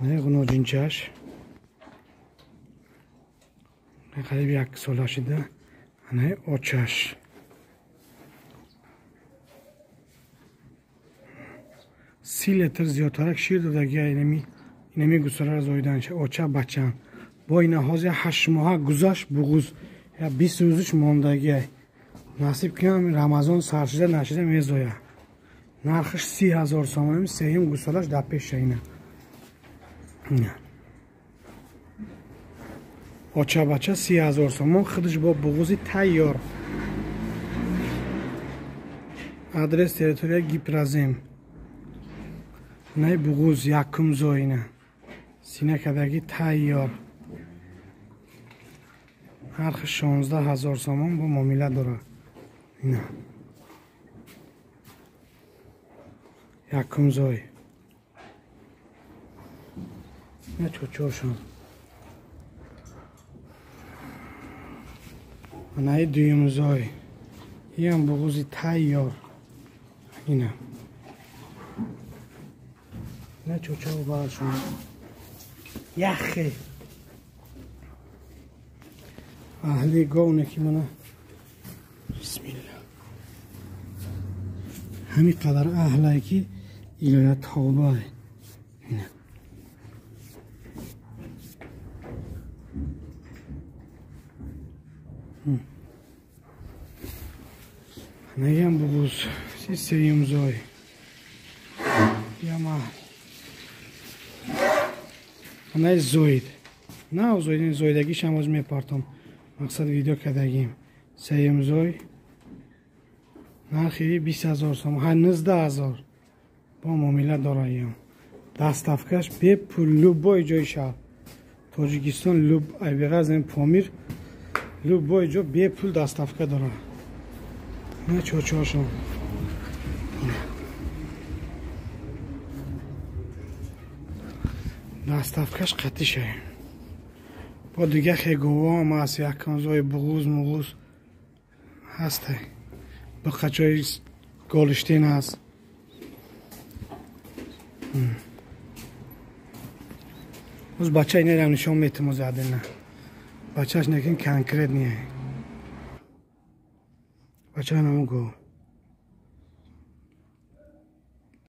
Не ғуноҷинчаш. Қариб як сола шуда. Ана очаш. 30 литр зиёдтарак шир додагия инами гусаларо зоиданша оча бачам. Бо ина ҳозир 8 моҳа гузашт буғуз. Я 20 рӯзиш мондагия. Насиб кунам Рамазон саршида нашида мезоя. Нархиш 30 000 сомонӣ, сеюм гусалаш дар пеша ина. Оча бача 30 000 сомон, худаш бо буғузи тайёр. Адрес территория Гипрозем. Най буғуз якум зоина. Сина кадаги тайёр. Нархи 16 000 сомон бо муомила дорад. Ина. Якум зой. Ина чочошон. Анаи дуюм зой. Иам буғузи тайёр. Ина. Ина чочо баршон. Яхе. Аҳли говне ки мана бисмилла. Ҳамин қадар аҳлае ки илоя тавба. Ина. Анаям буғуз сеюм зой. Яма. Анаи зоид. На зоид, зоидагиш ҳам оз мепартом. Мақсад видео кардагим. Сеюм зой. Нархи 20 000 сом, 19 000. Бо муомила дораям. Доставкаш бепул любой ҷои шаҳр. Тоҷикистон люб айбеғаз Помир любой ҷо бепул доставка дорад. Ина чочошон. Доставкаш қатиша. Бо дига хеговоам ҳаст, яконзои буғуз муғуз ҳастай. Биқачои голштин ҳаст. Оз бача инерам нишон метим оз адена. Бачаш некин конкрет не. Бача наму го.